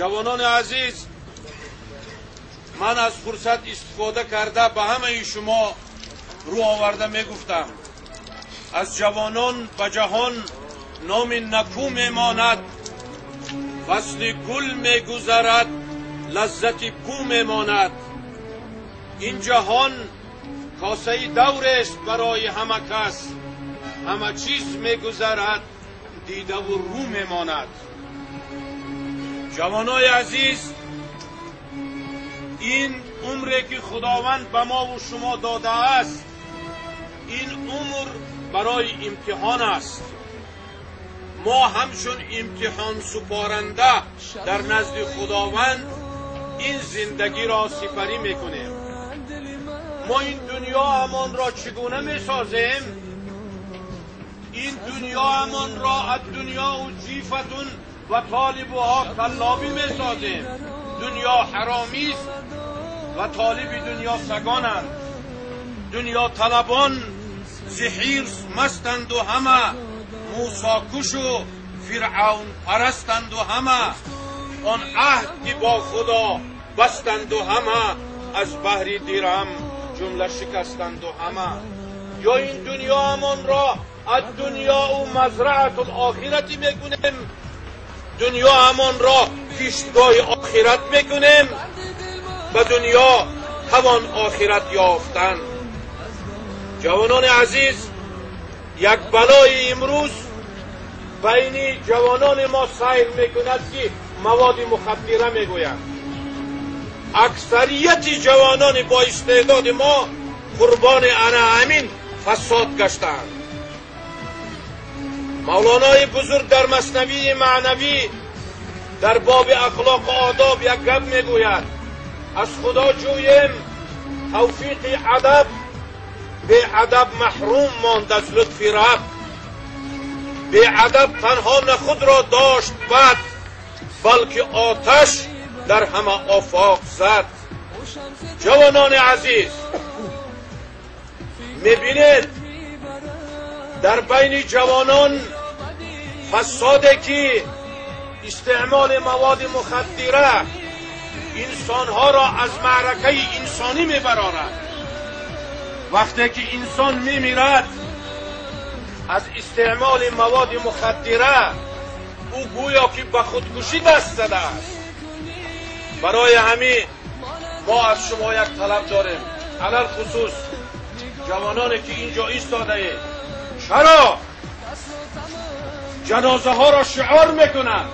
Ҷавонони азиз, ман аз фурсат истифода карда ба ҳамаи шумо рӯ оварда мегуфтам: аз ҷавонон ба ҷаҳон номи накӯ мемонад, фасли гул мегузарад, лаззати бӯ мемонад. Ин ҷаҳон косаи даврест барои ҳама кас, ҳама чиз мегузарад, дидаву рӯ мемонад. Ҷавонои азиз, ин умре ки Худованд ба мову шумо додааст, ин умр барои имтиҳон аст. Мо ҳамчун имтиҳон супоранда дар назди Худованд ин зиндагиро сипарӣ мекунем. Мо ин дунёамонро чӣ гуна месозем? Ин дунёамонро ад-дунёу ҷифатун ва толибуҳо каллобӣ месозем. Дунё ҳаромист ва толиби дунё сагонанд. Дунё талабон зи ҳирс мастанду ҳама, Мусокушу Фиръавн парастанду ҳама, он аҳд ки бо Худо бастанду ҳама, аз баҳри дирам ҷумла шикастанду ҳама. Ё ин дунёамонро ад-дунёу мазраатул охирати мекунем, дунёамонро киштгоҳи охират мекунем, ба дунё тавон охират ёфтан. Ҷавонони азиз, як балои имрӯз байни ҷавонони мо сайр мекунад, ки маводи мухаддира мегӯянд. Аксарияти ҷавонони бо истеъдоди мо қурбони ана ҳамин фасод гаштаанд. Мавлонои бузург дар Маснавии маънавӣ дар боби ахлоқу одоб як гап мегӯяд: аз Худо ҷӯем тавфиқи адаб, беадаб маҳрум монд аз лутфи Раб. Беадаб танҳо на худро дошт бад, балки оташ дар ҳама офоқ зад. Ҷавонони азиз, мебинед, дар байни ҷавонон фасоде ки истеъмоли маводи мухаддира инсонҳоро аз маъракаи инсонӣ мебарорад. Вақте ки инсон мемирад аз истеъмоли маводи мухаддира, ӯ гӯё ки ба худкушӣ даст задааст. Барои ҳамин мо аз шумо як талаб дорем, алалхусус ҷавононе ки инҷо истодаед: чаро ҷанозаҳоро шиор мекунанд?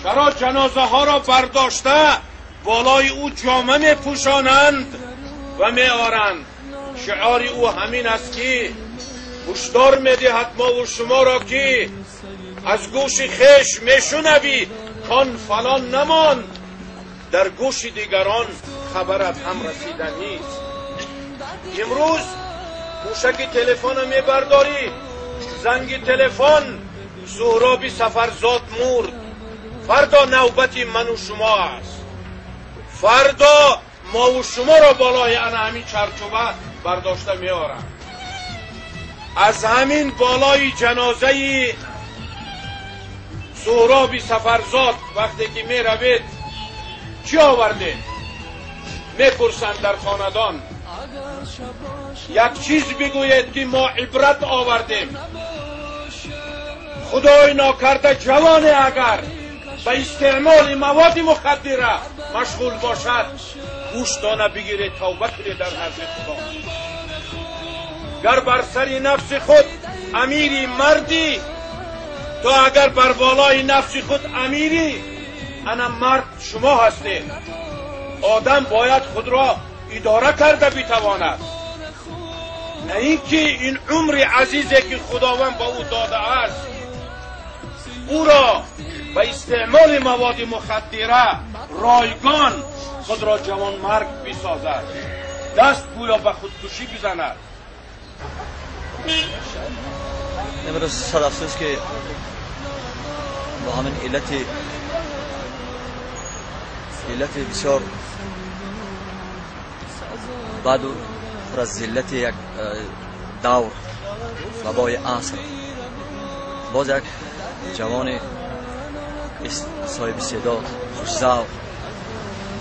Чаро ҷанозаҳоро бардошта болои ӯ ҷома мепӯшонанд ва меоранд? Шиори ӯ ҳамин аст, ки ҳушдор медиҳад мову шуморо, ки аз гӯши хеш мешунавӣ кон фалон намонд, дар гӯши дигарон хабарат ҳам расида нест. Имрӯз гӯшаки телефона мебардорӣ, занги телефон: Суҳроби Сафарзод мурд. Фардо навбати ману шумо аст. Фардо мову шуморо болои ана ҳамин чарчӯба бардошта меоранд. Аз ҳамин болои ҷанозаи Суҳроби Сафарзод вақте ки меравед, чӣ овардед, мепурсанд дар хонадон. Як чиз бигӯед, ки мо ибрат овардем. Худои нокарда, ҷавоне агар ба истеъмоли маводи мухаддира машғул бошад, гӯштона бигиред, тавба кунед дар назди Худо. Гар бар сари нафси худ амири мардӣ, то агар бар болои нафси худ амирӣ, ана мард шумо ҳастед. Одам бояд худро идора карда битавонад, на ин ки ин умри азизе ки Худованд ба ӯ додааст, ӯро ба истеъмоли маводи мухаддира ройгон худро ҷавонмарг бисозад, даст гӯё ба худкушӣ бизанад. Имрӯз сад афсӯс, ки бо ҳамин иллати бисёр баду пур аз зиллати як давр, вабои аср, боз як ҷавони соҳиби истеъдод, хушзавқ,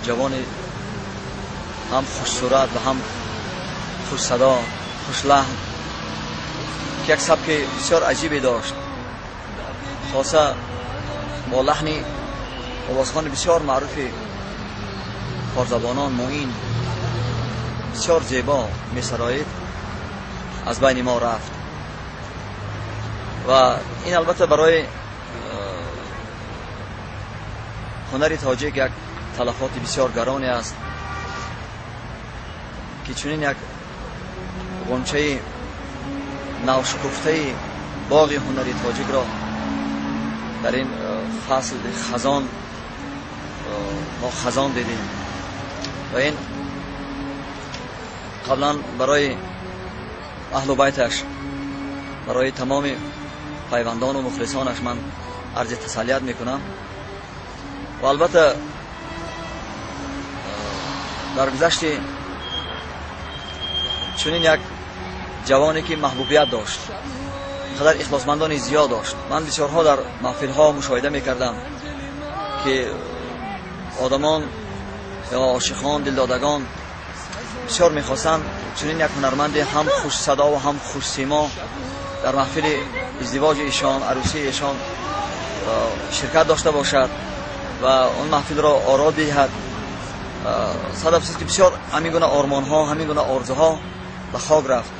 ҷавони ҳам хушсурат ва ҳам хушсадо, хушлаҳн, ки як сабки бисёр аҷибе дошт, хоса бо лаҳни овозхони бисёр маъруфи форсзабонон Муин бисёр зебо месароид, аз байни мо рафт. Ва ин албатта барои ҳунари тоҷик як талафоти бисёр гароне аст, ки чунин як ғунчаи навшукуфтаи боғи ҳунари тоҷикро дар ин фасли хазон мо хазон дидем. Ва ин қаблан барои аҳлу байташ, барои тамоми пайвандону мухлисонаш ман арзи тасаллият мекунам. Ва албатта дар гузашти чунин як ҷавоне, ки маҳбубият дошт, қадар ихлосмандони зиёд дошт, ман бисёрҳо дар маҳфилҳо мушоҳида мекардам, ки одамон ё ошиқон, дилдодагон бисёр мехостанд чунин як ҳунарманди ҳам хушсадо ва ҳам хушсимо дар маҳфили издивоҷи ишон, арӯсии ишон ширкат дошта бошад ва он маҳфилро оро диҳад. Сад афсӯс, ки бисёр ҳамин гуна ормонҳо, ҳамин гуна орзуҳо ба хок рафт.